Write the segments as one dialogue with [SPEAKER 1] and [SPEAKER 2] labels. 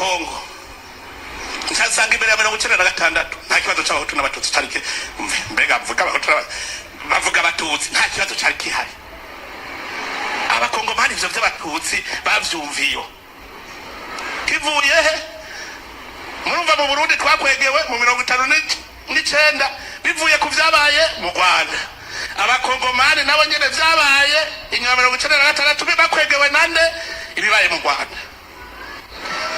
[SPEAKER 1] Kongo, nkasanga imbere ya 96 nta kibazo c'Abahutu n'Abatutsi cari mbega mvuga Abahutu bavuga Abatutsi, nta kibazo cari gihari. Abakongomani ivyo vy'Abatutsi bavyumviyo kivuye he? Murumva, mu Burundi twakwegewe mu 59 bivuye ku vyabaye mu Rwanda. Abakongomani nabo nyene vyabaye inyuma 96 bakwegewe nande? Ibibaye mu Rwanda.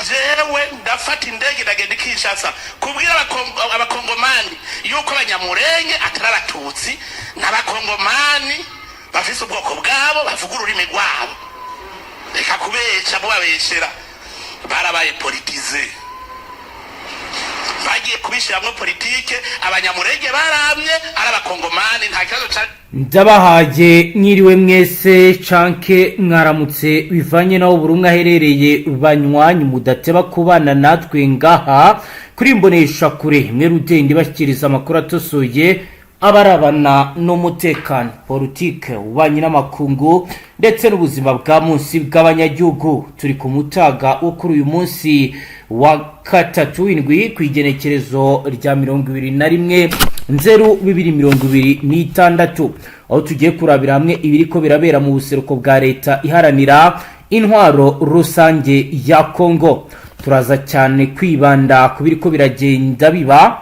[SPEAKER 1] Jewe ndafata indege, ndagenda i Kinshasa kubwira Abakongomani yuko Abanyamurenge atari Abatutsi, n'Abakongomani bafise ubwoko bwabo, bavuga ururimi rwabo. Reka kubesha, mubabeshera. Barabaye politisés, bagiye kubishiramwo politike. Abanyamurenge baramye ari Abakongomani, nta kibazo ca
[SPEAKER 2] Ndabahaye mwiriwe mwese canke mwaramutse, bivanye naho buri umwe aherereye. Banywanyi mudateba kubana natwe ngaha kuri Mbonesha Kure imwe rudende, bashyikiriza amakuru atosoye abarabana n'umutekano, politike, ububanyi n'amakungu ndetse n'ubuzima bwa munsi bw'abanyagihugu. Turi ku mutaga wo kuri uyu munsi wa gatatu w'indwi, ku igenekerezo rya 21 Nzero 2026, aho tugiye kurabira hamwe ibiriko birabera mu buseruko bwa Leta Iharanira Intwaro Rusange ya Kongo. Turaza cyane kwibanda ku biriko biragenda biba,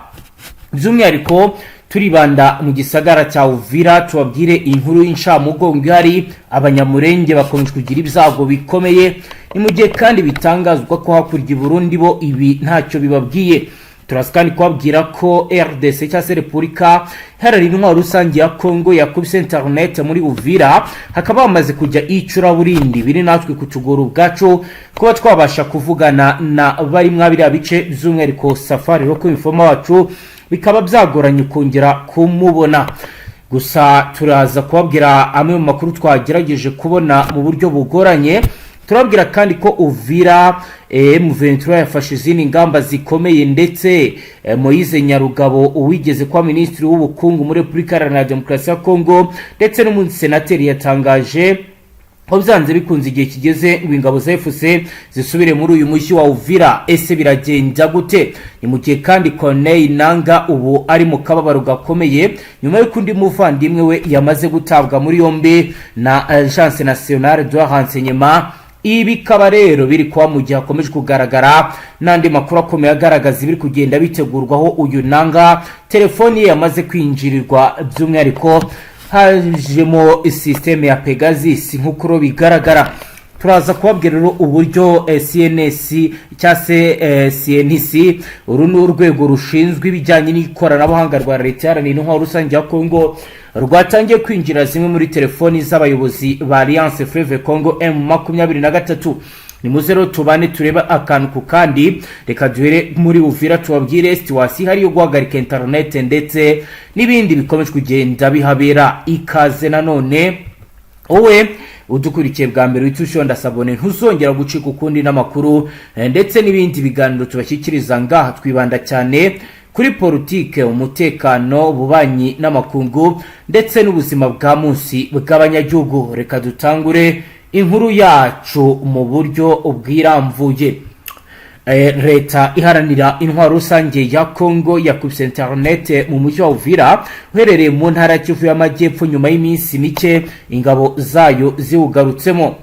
[SPEAKER 2] by'umwihariko turibanda mu gisagara cya Uvira, tubabwire inkuru y'incamugongo ihari. Abanyamurenge bakomeje kugira ibyago bikomeye. Ni mu gihe kandi bitangazwa ko hakurya i Burundi bo ibi ntacyo bibabwiye. Turaza kandi kubabwira ko RDC cyangwa se Repubulika Iharanira Intwaro Rusange ya Kongo yakubise internet muri Uvira, hakaba hamaze kujya icuraburindi, biri natwe kutugora ubwacu kuba twabasha kuvugana na bari biriya bice, by'umwihariko Safari Roko informer wacu bikaba byagoranye kongera kumubona. Gusa turaza kubabwira amwe mu makuru twagerageje kubona mu buryo bugoranye. Turabwira kandi ko Uvira M23 yafashe izindi ngamba zikomeye, ndetse Moise Nyarugabo, uwigeze kuba minisitiri w'ubukungu muri Repubulika Iharanira Demokarasi ya Kongo ndetse n'umusenateri, yatangaje ko byanze bikunze igihe kigeze ngo ingabo za AFC zisubire muri uyu mujyi wa Uvira. Ese biragenda gute? Ni mu gihe kandi Corneille Nanga ubu ari mu kababaro gakomeye nyuma y'uko undi muvandimwe we yamaze gutabwa muri yombi na Agence Nationale de Renseignement. Ibi bikaba rero biri kuba mu gihe hakomeje kugaragara n'andi makuru akomeye agaragaza ibiri kugenda bitegurwaho uyu Nanga. Telefoni ye yamaze kwinjirirwa, by'umwihariko hajemo système ya Pegasus nk'uko bigaragara. Turaza kubabwira rero uburyo CNS cyangwa se CNC, uru ni urwego rushinzwe ibijyanye n'ikoranabuhanga rwa Leta Iharanira Intwaro Rusange ya Kongo, rwatangiye kwinjira zimwe muri telefoni z'abayobozi ba Alliance Fleuve Congo M23. Ni muze rero tubane, turebe akantu ku kandi. Reka duhere muri Uvira, tubabwire situation ihari yo guhagarika internet ndetse n'ibindi bikomeje kugenda bihabera. Ikaze nanone wowe udukurikiye bwa mbere, wita ushonda s'abonner, ntuzongera gucika ukundi n'amakuru ndetse n'ibindi biganiro tubashyikiriza ngaha. Twibanda cyane kuri politike, umutekano, ububanyi n'amakungu ndetse n'ubuzima bwa munsi bw'abanyagihugu. Reka dutangure inkuru yacu mu buryo bwiramvuye. Leta Iharanira Intwaro Rusange ya Kongo yakubise internet mu mujyi wa Uvira uherereye mu ntara ya Kivu y'Amajyepfo, nyuma y'iminsi mike ingabo zayo ziwugarutsemo.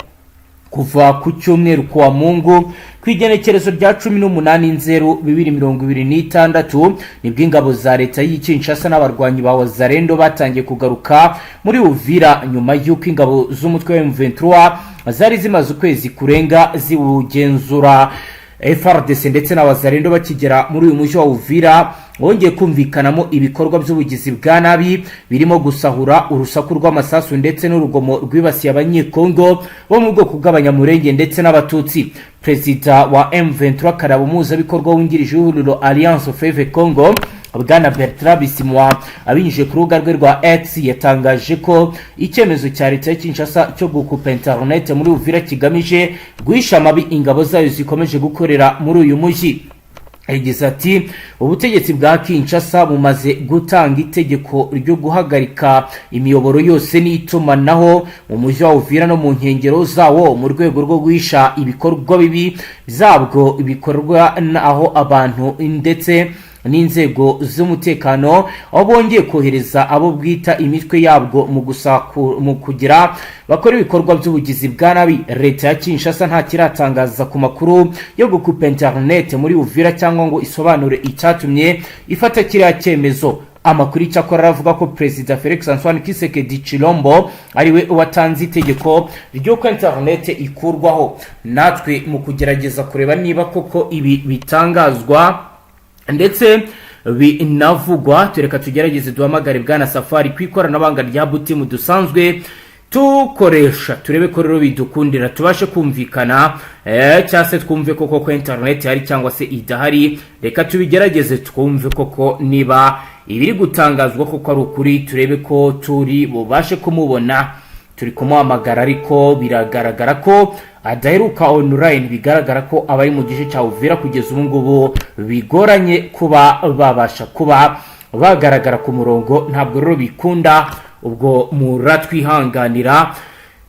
[SPEAKER 2] Kuva ku cyumweru, kuwa Mungu, ku igenekerezo rya 18 Nzero 2026, nibwo ingabo za leta y'i Kinshasa n'abarwanyi ba Wazalendo batangiye kugaruka muri Uvira, nyuma y'uko ingabo z'umutwe wa M23 zari zimaze ukwezi kurenga ziwugenzura. FARDC ndetse na Wazalendo bakigera muri uyu mujyi wa Uvira, wongeye kumvikanamo ibikorwa by'ubugizi bwa nabi birimo gusahura, urusaku rw'amasasu ndetse n'urugomo rwibasiye Abanyekongo bo mu bwoko bw'Abanyamurenge ndetse n'Abatutsi. Perezida wa M23 Karabo, umuhuzabikorwa wungirije w'ihuriro Alliance Fleuve Congo, Bwana Bertrand Bisimwa, abinyujije ku rubuga rwe rwa X, yatangaje ko icyemezo cya leta ya Kinshasa cyo gukupa internet muri Uvira kigamije guhisha amabi ingabo zayo zikomeje gukorera muri uyu mujyi. Yagize ati: "Ubutegetsi bwa Kinshasa bumaze gutanga itegeko ryo guhagarika imiyoboro yose n'itumanaho mu mujyi wa Uvira no mu nkengero zawo, mu rwego rwo guhisha ibikorwa bibi byabwo bikorwa aho abantu ndetse n'inzego z'umutekano, aho bongeye kohereza abo bwita imitwe yabwo mu kugira bakora ibikorwa by'ubugizi bwa nabi." Leta ya Kinshasa nta kiratangaza ku makuru yo gukupa internet muri Uvira cyangwa ngo isobanure icyatumye ifata kiriya cyemezo. Amakuru icyakora aravuga ko Perezida Felix Antoine Tshisekedi Tshilombo ariwe watanze itegeko ry'uko internet ikurwaho. Natwe mu kugerageza kureba niba koko ibi bitangazwa ndetse binavugwa, tureka tugerageze duhamagare Bwana Safari ku ikoranabuhanga rya butimu dusanzwe tukoresha, turebe ko rero bidukundira tubashe kumvikana, cyangwa se twumve koko ko interineti ihari cyangwa se idahari. Reka tubigerageze twumve koko niba ibiri gutangazwa koko ari ukuri, turebe ko turi bubashe kumubona. Turi kumuhamagara, ariko biragaragara ko adaheruka online. Bigaragara ko abari mu gice cya Uvira kugeza ubu ngubu bigoranye kuba babasha kuba bagaragara ku murongo. Ntabwo rero bikunda. Ubwo muratwihanganira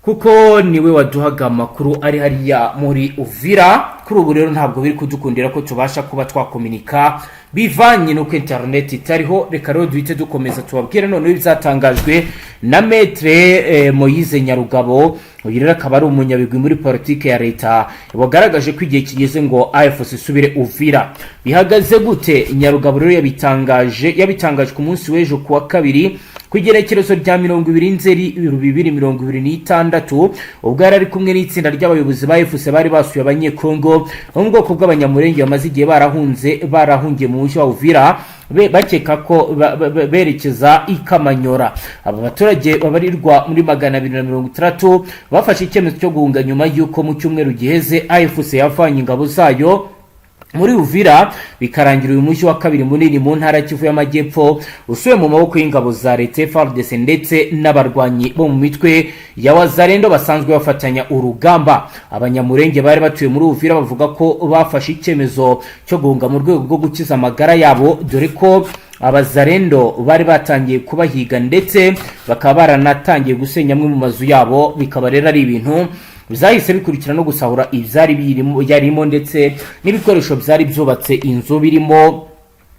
[SPEAKER 2] kuko niwe waduhaga amakuru ari hariya muri Uvira. Kuri ubu rero ntabwo biri kudukundira ko tubasha kuba twakominika bivanye n'uko interineti itariho. Reka rero duhite dukomeza tubabwire noneho ibyatangajwe na Maître Moise Nyarugabo. Uyu rero akaba ari umunyabigwi muri politiki ya leta, wagaragaje ko igihe kigeze ngo AFC isubire Uvira. Bihagaze gute? Nyarugabo rero yabitangaje ku munsi w'ejo ku wa kabiri, ku igerekerezo rya 20 Nzeri 2026, ubwo yari ari kumwe n'itsinda ry'abayobozi ba AFC bari basuye Abanyekongo bo mu bwoko bw'Abanyamurenge bamaze igihe barahunze, barahungiye mu mujyi wa Uvira, bakeka ko berekeza i Kamanyora. Aba baturage babarirwa muri 260 bafashe icyemezo cyo guhunga nyuma y'uko mu cyumweru giheze AFC yavanye ingabo zayo muri Uvira, bikarangira uyu mujyi wa kabiri munini mu ntara ya Kivu y'Amajyepfo usuye mu maboko y'ingabo za leta FARDC ndetse n'abarwanyi bo mu mitwe ya Wazalendo basanzwe bafatanya urugamba. Abanyamurenge bari batuye muri Uvira bavuga ko bafashe icyemezo cyo guhunga mu rwego rwo gukiza amagara yabo, dore ko Abazarendo bari batangiye kubahiga ndetse bakaba baranatangiye gusenya amwe mu mazu yabo. Bikaba rero ari ibintu byahise bikurikira no gusahura ibyari birimo yarimo ndetse n'ibikoresho byari byubatse inzu, birimo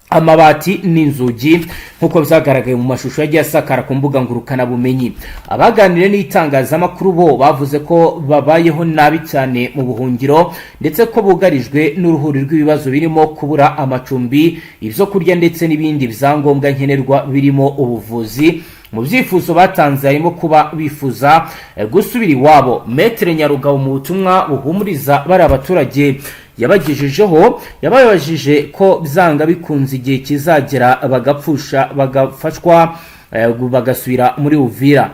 [SPEAKER 2] amabati n'inzugi, nk'uko byagaragaye mu mashusho yagiye asakara ku mbuga ngurukanabumenyi. Abaganiriye n'itangazamakuru bo bavuze ko babayeho nabi cyane mu buhungiro, ndetse ko bugarijwe n'uruhuri rw'ibibazo birimo kubura amacumbi, ibyo kurya ndetse n'ibindi byangombwa nkenerwa birimo ubuvuzi. Mu byifuzo batanze harimo kuba bifuza gusubira iwabo. Maître Nyarugabo, mu butumwa buhumuriza bari abaturage yabagejejeho, yababajije ko byanga bikunze igihe kizagera bagapfusha, bagafashwa, bagasubira muri Uvira.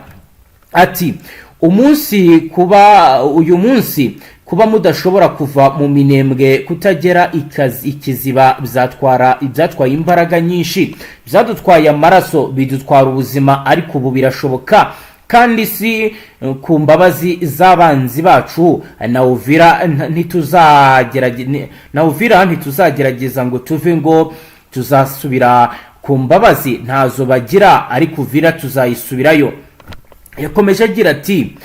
[SPEAKER 2] Ati: "Umunsi kuba uyu munsi kuba mudashobora kuva mu Minembwe, kutagera ikiziba, byatwara ibyatwaye imbaraga nyinshi, byadutwaye amaraso, bidutwara ubuzima, ariko ubu birashoboka kandi si ku mbabazi z'abanzi bacu. Na Uvira ntituzagerageza ngo tuve ngo tuzasubira ku mbabazi, ntazo bagira, ariko Uvira tuzayisubirayo." Yakomeje agira ati: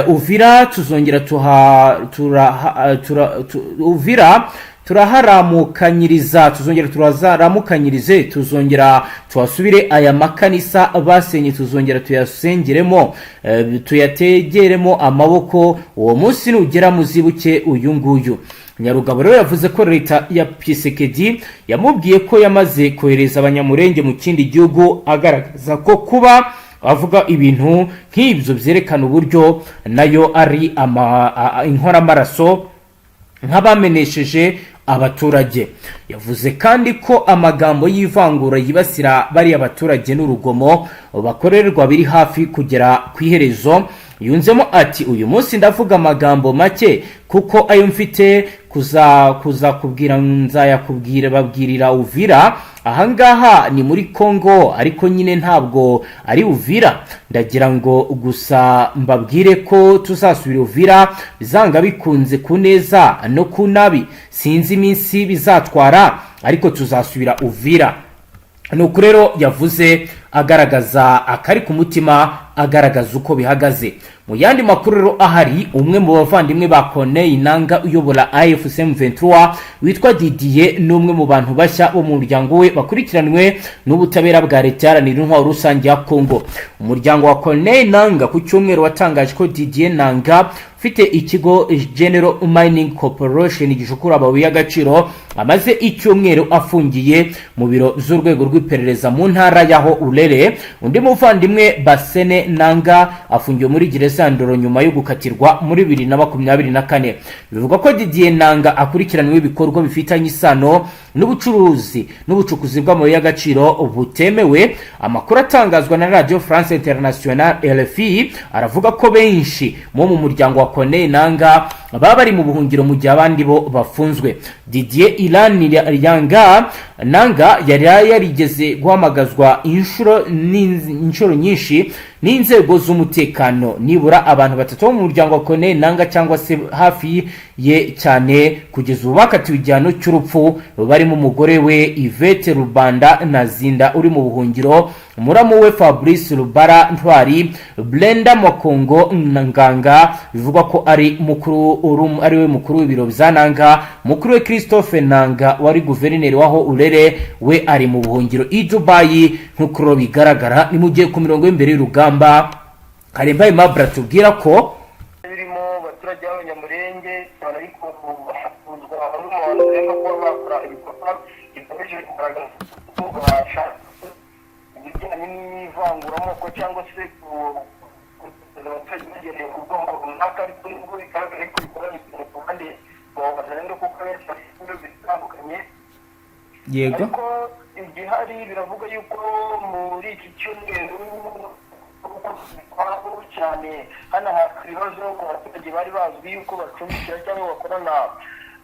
[SPEAKER 2] "Uvira tuzongera tuha turaha tura, Uvira turaharamukanyiriza, tuzongera turazaramukanyirize, tuzongera tuhasubire. Aya makanisa basenye tuzongera tuyasengeremo, tuyategeremo amaboko. Uwo munsi nugera muzibuke uyu nguyu." Nyarugabo rero yavuze ko leta ya Tshisekedi yamubwiye ko yamaze kohereza Abanyamurenge mu kindi gihugu, agaragaza ko kuba avuga ibintu nk'ibyo byerekana uburyo nayo ari inkoramaraso nk'abamenesheje abaturage. Yavuze kandi ko amagambo y'ivangura yibasira bariya baturage n'urugomo bakorerwa biri hafi kugera ku iherezo. Yunzemo ati: "Uyu munsi ndavuga amagambo make kuko ayo mfite kuza kuzakubwira nzayakubwira babwirira Uvira. Ahangaha ni muri Congo, ariko nyine ntabwo ari Uvira. Ndagira ngo gusa mbabwire ko tuzasubira Uvira bizanga bikunze, ku neza no ku nabi. Sinzi iminsi bizatwara, ariko tuzasubira Uvira. Ni uku rero yavuze, agaragaza akari ku mutima, agaragaza uko bihagaze. Mu yandi makuru rero ahari, umwe mu bavandimwe ba Corneille Nanga uyobora AFC M23 witwa Didier ni umwe mu bantu bashya bo mu muryango we bakurikiranwe n'ubutabera bwa Leta Iharanira Intwaro Rusange ya Congo. Umuryango wa Corneille Nanga ku cyumweru watangaje ko Didier Nanga, ufite ikigo General Mining Corporation gicukura amabuye y'agaciro, amaze icyumweru afungiye mu biro z'urwego rw'iperereza mu ntara y'aho Urere. Undi muvandimwe, Basene Nanga, afungiwe muri gereza ya Ndolo nyuma yo gukatirwa muri 2024. Bivugwa ko Didier Nanga akurikiranyweho ibikorwa bifitanye isano n'ubucuruzi n'ubucukuzi bw'amabuye y'agaciro butemewe. Amakuru atangazwa na Radio France International, RFI, aravuga ko benshi bo mu muryango wa Corneille Nanga baba bari mu buhungiro, mu gihe abandi bo bafunzwe. Didier Ilan Yanga Nanga yari yarigeze guhamagazwa inshuro nyinshi n'inzego z'umutekano. Nibura abantu batatu bo mu muryango wa Corneille Nanga cyangwa se hafi ye cyane kugeza ubu bakatiwe igihano cy'urupfu, barimo umugore we Yvette Rubanda na Zinda uri mu buhungiro, muramu we Fabrice Rubara Ntwari, Brenda Makongo Nganga bivugwa ko ari mukuru, ari we mukuru w'ibiro bya Nanga. Mukuru we Christophe Nanga wari guverineri waho Urere we ari mu buhungiro i Dubai. Nk'uko bigaragara, ni mu gihe ku mirongo y'imbere y'urugamba Karemba Aimable atubwira ko
[SPEAKER 3] birimo abaturage b'Abanyamurenge cyane, ariko hafuzwa bamwe mu bantu barenga kuba bakora ibikorwa bigamije kugaragaza ko bashaka ibijyanye n'ivanguramoko cyangwa se abaturage bagendeye ku bwoko runaka. Ariko nubwo bigaragara ko bikora cyane ku bandi babaza, kuko abenshi bafite ibibazo bitandukanye. Ariko igihari, biravuga yuko muri iki cyumweru cyane hano haka ibibazo ku baturage bari bazwi yuko bacumbikira cyangwa bakorana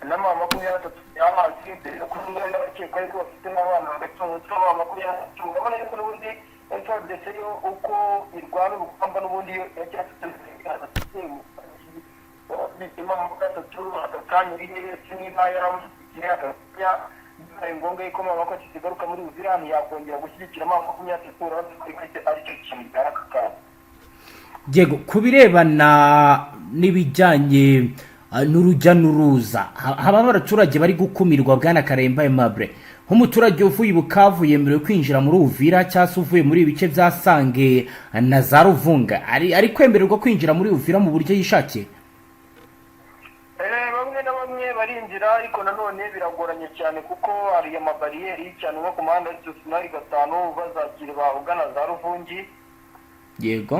[SPEAKER 3] n'ama 23 y'amazi, mbere yo kumwe n'abakekwa yuko bafite n'abana hagati mu mutwe wa 23. Urabona yuko n'ubundi FARDC yo uko irwana urugamba, n'ubundi yo iracyafite 3 aka kanya iri hehe? Niba yaramushyigikiye akanya, bibaye ngombwa yuko mama ko kigaruka muri Uvira, ntiyakongera gushyigikira mama 23. Urabona ko aricyo kintu gihari aka kanya.
[SPEAKER 2] Yego, ku birebana n'ibijyanye n'urujya n'uruza, haba abaturage bari gukumirwa. Bwana Karemba Aimable, nk'umuturage uvuye i Bukavu yemerewe kwinjira muri Uvira, cyangwa se uvuye muri ibi bice bya Sange na za Ruvunga ari kwemererwa kwinjira muri Uvira mu buryo yishakiye?
[SPEAKER 3] Bamwe na bamwe barinjira, ariko nanone biragoranye cyane kuko hari amabariyeri cyane nko ku muhanda w'Isosinari 5 bazakira ugana za Ruvungi,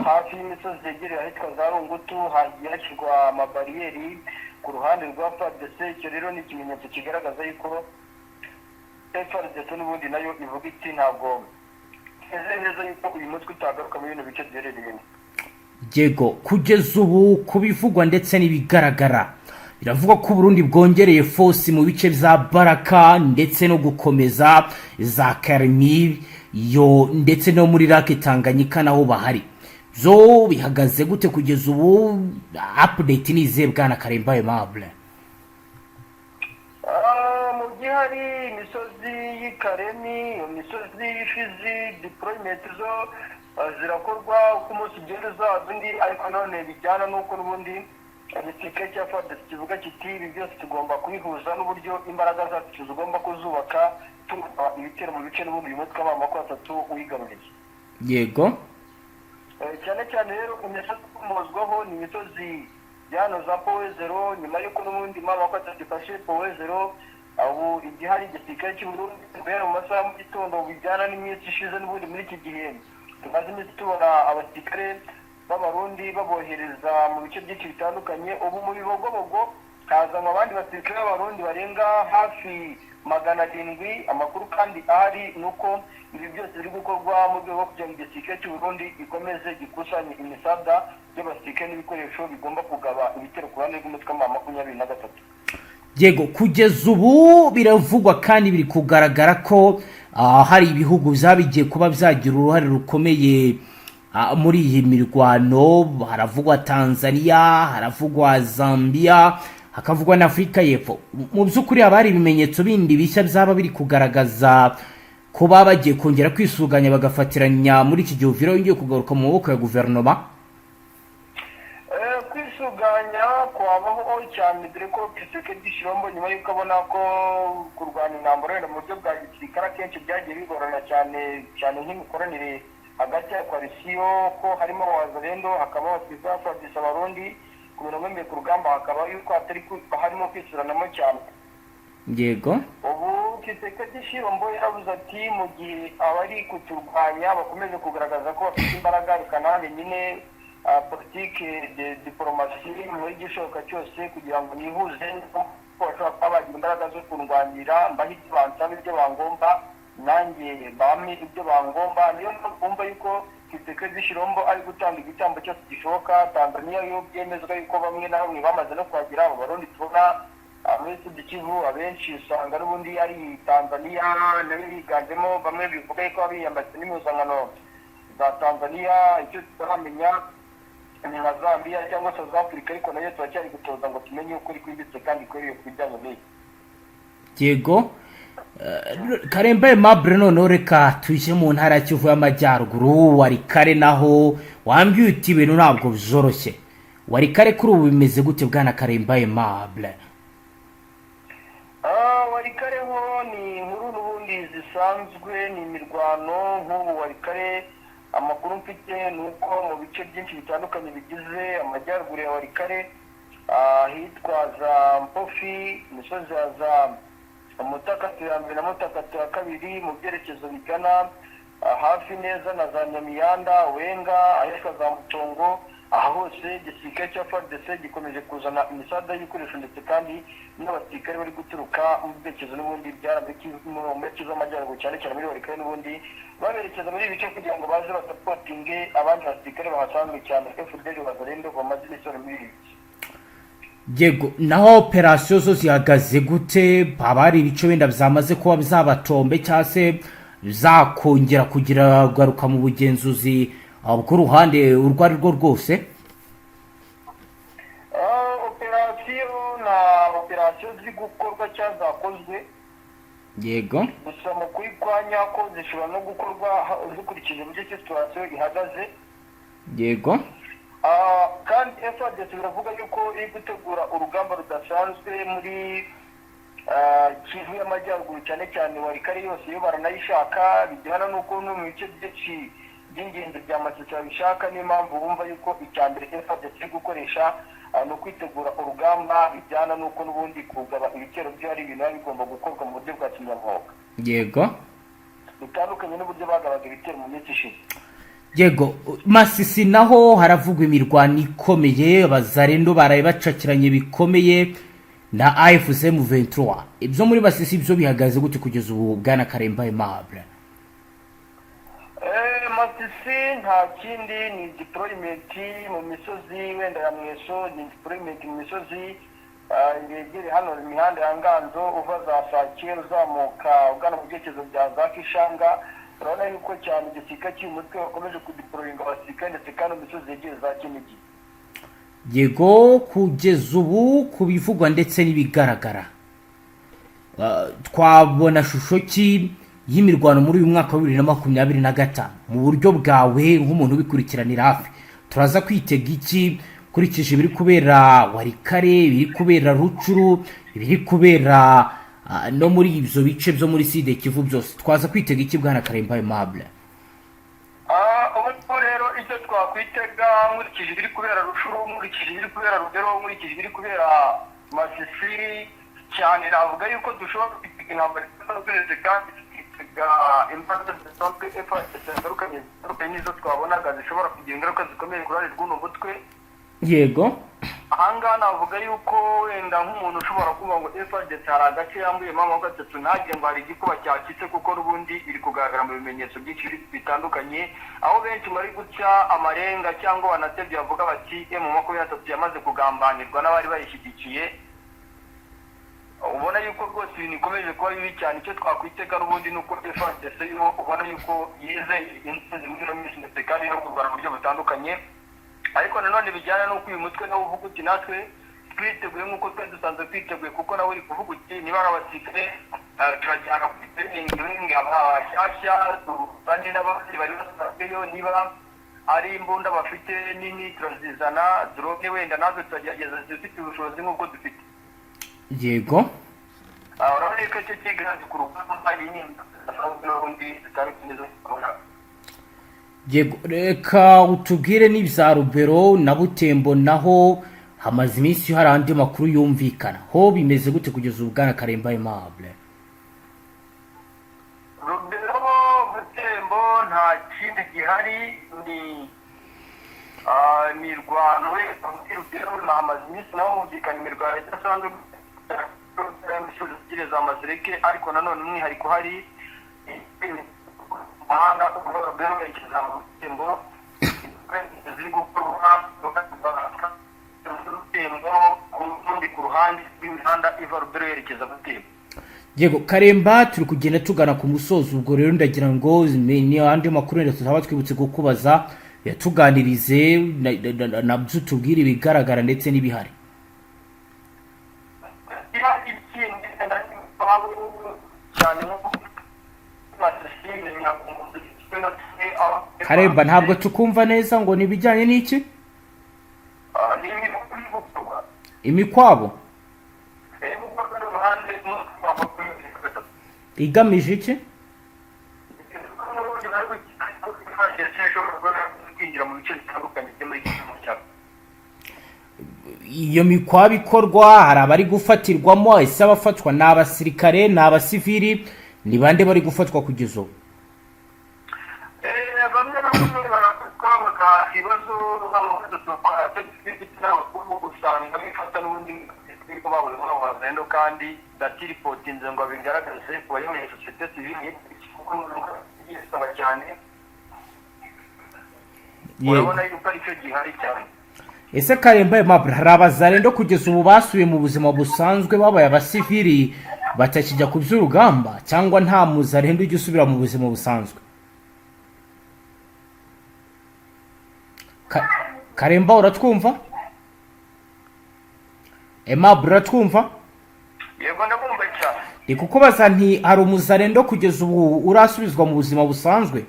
[SPEAKER 3] hafi y'imisozi yegereye ahitwa za Rungutu, hagiye hashyirwa amabariyeri ku ruhande rwa FARDC. Icyo rero ni ikimenyetso kigaragaza yuko FARDC n'ubundi nayo ivuga iti ntabwo eze neza yuko uyu mutwe utagaruka muri bino bice duherereyemo.
[SPEAKER 2] Yego, kugeza ubu ku bivugwa ndetse n'ibigaragara, biravugwa ko Burundi bwongereye force mu bice bya Baraka ndetse no gukomeza za Karimi yo ndetse no muri Lake Tanganyika naho bahari. Zo bihagaze gute kugeza ubu? Update ni izihe, bwana Karemba Aimable?
[SPEAKER 3] Mu gihari, imisozi y'ikaremi, imisozi y'Ifizi, deployment zo zirakorwa uko umunsi ugenda uzaza undi, ariko none bijyana n'uko n'ubundi igisirikare cya FARDC kivuga kiti ibi byose tugomba kubihuza n'uburyo imbaraga zacu tugomba kuzubaka, tuba ibitero mu bice n'ubundi uyu mutwe wa 23 wigaruriye. Cyane cyane rero imisozi ikomozwaho ni imisozi ya za Point Zéro, nyuma y'uko n'ubundi mama 30 ifashe Point Zéro. Ubu igihari, igisirikare cy'u Burundi guhera mu masaha mu gitondo, bijyana n'iminsi ishize, n'ubundi muri iki gihe tumaze iminsi tubona abasirikare b'Abarundi babohereza mu bice byinshi bitandukanye. Ubu mu Bibogobogo hazanwa abandi basirikare b'Abarundi barenga hafi 700. Amakuru kandi ahari ni uko ibi byose biri gukorwa mu rwego rwo kugira ngo igisirikare cy'u Burundi gikomeze gikusanye imisada y'abasirikare n'ibikoresho bigomba kugaba ibitero ku ruhande rw'umutwe wa 23.
[SPEAKER 2] Yego, kugeza ubu biravugwa kandi biri kugaragara ko hari ibihugu bigiye kuba byagira uruhare rukomeye muri iyi mirwano. Haravugwa Tanzania, haravugwa Zambia. Hakavugwa na Afurika y'Epfo. Mu by'ukuri haba hari ibimenyetso bindi bishya byaba biri kugaragaza ko baba bagiye kongera kwisuganya, bagafatiranya muri iki gihe Uvira yongeye kugaruka mu maboko ya guverinoma?
[SPEAKER 3] Kwisuganya kwabaho cyane, dore ko Tshisekedi Tshilombo, nyuma y'uko abona ko kurwana intambara wenda mu buryo bwa gisirikare akenshi byagiye bigorana cyane cyane, nk'imikoranire hagati ya coalition, ko harimo Abazalendo, hakaba Abasiza, FARDC, Abarundi ku mirongo y'imbere ku rugamba, hakaba yuko hatari harimo kwisuranamo cyane. Ubu Tshisekedi Tshilombo yaravuze ati: "Mu gihe abari kuturwanya bakomeje kugaragaza ko bafite imbaraga, reka nanjye nyine politike de diplomatie muri igishoboka cyose kugira ngo nihuze ko bashobora kuba bagira imbaraga zo kundwanira, mbahe ibyo bansaba, ibyo bangomba, nanjye bampe ibyo bangomba." Niyo mpamvu bumva yuko Tshisekedi Tshilombo ari gutanga igitambo cyose gishoboka. Tanzania yo byemezwa yuko bamwe na bamwe bamaze no kuhagera. Abo Barundi tubona muri Sud Kivu abenshi usanga n'ubundi ari Tanzania nayo yiganjemo, bamwe bivuga yuko biyambatse n'impuzankano za Tanzania. Icyo tutaramenya ni nka Zambia cyangwa South Africa, ariko nayo turacyari gutoza ngo tumenye ukuri kwimbitse kandi kweriye ku bijyanye n'iyi.
[SPEAKER 2] Yego. Karemba Aimable, noneho reka tujye mu ntara ya Kivu y'Amajyaruguru, Walikale. Naho wambwiye uti ibintu ntabwo byoroshye. Walikale kuri ubu bimeze gute, bwana Karemba Aimable?
[SPEAKER 3] Walikale ho ni inkuru n'ubundi zisanzwe, ni imirwano. Nk'ubu Walikale amakuru mfite ni uko mu bice byinshi bitandukanye bigize amajyaruguru ya Walikale, ahitwa za Mpofi, imisozi ya za Mutakatu ya mbere na Mutakatu ya kabiri, mu byerekezo bigana hafi neza na za Nyamiyanda, Wenga, ahitwa za Mutongo, aha hose igisirikare cya FARDC gikomeje kuzana imisada y'ibikoresho, ndetse kandi n'abasirikare bari guturuka mu byerekezo n'ubundi mu byerekezo by'amajyaruguru, cyane cyane muri Walikale, n'ubundi baberekeza muri ibi bice kugira ngo baze basapotinge abandi basirikare bahasanzwe, cyane FDLR, Wazalendo bamaze iminsi bari muri ibi bice.
[SPEAKER 2] Yego, naho operasiyo zo zihagaze gute? Haba hari ibice wenda byamaze kuba byabatombe cyangwa se bizakongera kugira garuka mu bugenzuzi bw'uruhande urwo ari rwo rwose?
[SPEAKER 3] Operasiyo na operasiyo ziri gukorwa cyangwa zakozwe, gusa mu kuri kwa nyako zishobora no gukorwa zikurikije uburyo ki situation ihagaze. Kandi FARDC biravuga yuko iri gutegura urugamba rudasanzwe muri Kivu y'Amajyaruguru, cyane cyane Walikale yose yo baranayishaka, bijyana n'uko no mu bice byinshi by'ingenzi bya Masisi babishaka. Niyo mpamvu bumva yuko icya mbere FARDC iri gukoresha ni ukwitegura urugamba, bijyana n'uko n'ubundi kugaba ibitero byo ari ibintu biba bigomba gukorwa mu buryo bwa kinyamwuga, bitandukanye n'uburyo bagabaga ibitero mu minsi ishize.
[SPEAKER 2] Yego, Masisi naho haravugwa imirwano ikomeye, Abazarendo baraye bacakiranye bikomeye na AFC M23. Ibyo muri Masisi byo bihagaze gute kugeza ubu, bwana Karemba Aimable?
[SPEAKER 3] Masisi nta kindi, ni deployment mu misozi wenda ya Mweso, ni deployment mu misozi yegereye hano imihanda ya Nganzo, uva za Sake uzamuka ugana mu byerekezo bya za Kishanga. Urabona yuko cyane igisirikare cy'uyu mutwe bakomeje kudeployinga abasirikare, ndetse kandi mu misozi yegereye za Kinigi.
[SPEAKER 2] Yego, kugeza ubu ku bivugwa ndetse n'ibigaragara, twabona shusho ki y'imirwano muri uyu mwaka wa 2025 mu buryo bwawe nk'umuntu ubikurikiranira hafi? Turaza kwitega iki ukurikije ibiri kubera Walikale, ibiri kubera Rutshuru, ibiri kubera no muri ibyo bice byo muri Sud Kivu byose? Twaza kwitega iki, bwana Karemba Aimable?
[SPEAKER 3] Ubu rero icyo twakwitega, nkurikije ibiri kubera Rutshuru, nkurikije ibiri kubera Rugero, nkurikije ibiri kubera Masisi cyane, navuga yuko dushobora kwitega intambara idasanzwe, kandi tukitega imbaraga zidasanzwe FARDC zitandukanye n'izo twabonaga, zishobora kugira ingaruka zikomeye ku ruhare rw'uno mutwe. Ahangaha navuga yuko wenda nk'umuntu ushobora kuvuga ngo FARDC hari agace yambuyemo amaboko atatu, ntagire ngo hari igikuba cyacitse, kuko n'ubundi biri kugaragara mu bimenyetso byinshi bitandukanye, aho benshi bari guca amarenga cyangwa banatebye bavuga bati M23 yamaze kugambanirwa n'abari bayishyigikiye. Ubona yuko rwose ibintu bikomeje kuba bibi cyane. Icyo twakwitega n'ubundi ni uko FARDC yo ubona yuko yize intsinzi muri ino minsi, ndetse kandi no kurwana mu buryo butandukanye, ariko nanone bijyana n'uko uyu mutwe nawo uvuga uti natwe Twiteguye nk'uko twari dusanzwe twiteguye, kuko nawe uri kuvuga uti niba ari abasirikare, turajyana kuri training abashyashya, tuzane n'abandi bari basanzweyo. Niba ari imbunda bafite nini, turazizana. Drone wenda natwe turagerageza, zifite ubushobozi nk'ubwo dufite. Urabona ko icyo kiganza ku rugamba, iyi ni n'ubundi zitari neza kubona.
[SPEAKER 2] Yego, reka utubwire n'ibya Rubero na Butembo, naho hamaze iminsi hari andi makuru yumvikana. Ho bimeze gute kugeza ubu, bwana Karemba Aimable?
[SPEAKER 3] Rubero, Butembo, nta kindi gihari, ni mirwano. Muri Rubero hamaze iminsi naho humvikana imirwano idasanzwe imisozi za Mazireke, ariko nanone umwihariko hari umuhanda uva Rubero werekeza mu Butembo ziri gukorwa Butembo, urundi ku ruhande rw'imihanda iva Rubero yerekeza Butembo.
[SPEAKER 2] Yego Karemba, turi kugenda tugana ku musozo. Ubwo rero ndagira ngo ni andi makuru wenda tutaba twibutse kukubaza, yatuganirize nabyo, tubwire ibigaragara ndetse n'ibihari.
[SPEAKER 3] Ikindi cyane nko
[SPEAKER 2] Karemba, ntabwo tukumva neza. Ngo ni ibijyanye n'iki?
[SPEAKER 3] Ni gukorwa.
[SPEAKER 2] Imikwabo?
[SPEAKER 3] Iri gukorwa n'uruhande rw'amakuru.
[SPEAKER 2] Igamije iki?
[SPEAKER 3] N'ubundi bari kwinjira mu bice bitandukanye byo muri iki gihugu cyacu.
[SPEAKER 2] Iyo mikwabo ikorwa, hari abari gufatirwamo? Ese abafatwa ni abasirikare, ni abasivili, ni bande bari gufatwa kugeza ubu?
[SPEAKER 3] Bamwe na bamwe barafatwa bakaha ibibazo n'abakuru, usanga bifata n'ubundi ko babona wazendo kandi batiripotinze ngo bigaragaze ku bayoboye sosiyete sivile, kuko yisaba cyane. Urabona yuko aricyo gihari cyane.
[SPEAKER 2] Ese Karemba Aimable, hari abazarendo kugeza ubu basubiye mu buzima busanzwe, babaye abasivili, batakijya ku by'urugamba, cyangwa nta muzarendo ujya usubira mu buzima busanzwe? Karemba, uratwumva? Aimable, uratwumva?
[SPEAKER 3] Yego, ndabumva cyane.
[SPEAKER 2] Ni kukubaza nti hari umuzarendo kugeza ubu urasubizwa mu buzima busanzwe?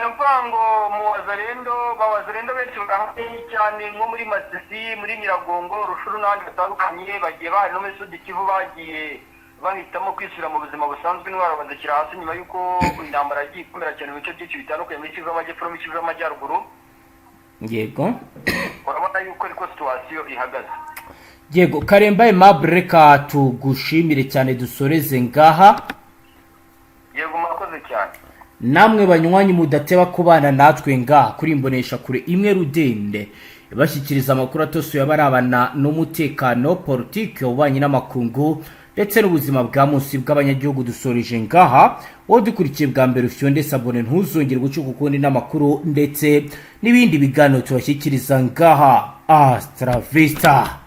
[SPEAKER 3] Ni ukuvuga ngo mu wazarendo, ba wazarendo benshi barahari cyane, nko muri Masisi, muri Nyiragongo, Rushuru n'ahandi batandukanye bagiye bahari, no muri Sud Kivu bagiye bahitamo kwisubira mu buzima busanzwe, intwaro bazishyira hasi nyuma y'uko intambara yagiye ikomera cyane mu bice byinshi bitandukanye muri Kivu y'Amajyepfo no muri Kivu y'Amajyaruguru. Urabona yuko ariko situation ihagaze.
[SPEAKER 2] Yego Karemba Aimable, reka tugushimire cyane, dusoreze ngaha.
[SPEAKER 3] Yego, murakoze cyane.
[SPEAKER 2] Namwe banywanyi mudateba kubana natwe ngaha kuri Imbonesha Kure imwe rudende ibashyikiriza amakuru atosoye abarabana n'umutekano, politiki, ububanyi n'amakungu ndetse n'ubuzima bwa munsi bw'abanyagihugu, dusoreje ngaha. Wowe dukurikiye bwa mbere, ufyonde s'abonner, ntuzongere gucuka ukundi n'amakuru ndetse n'ibindi biganiro tubashyikiriza ngaha. Hasta la vista.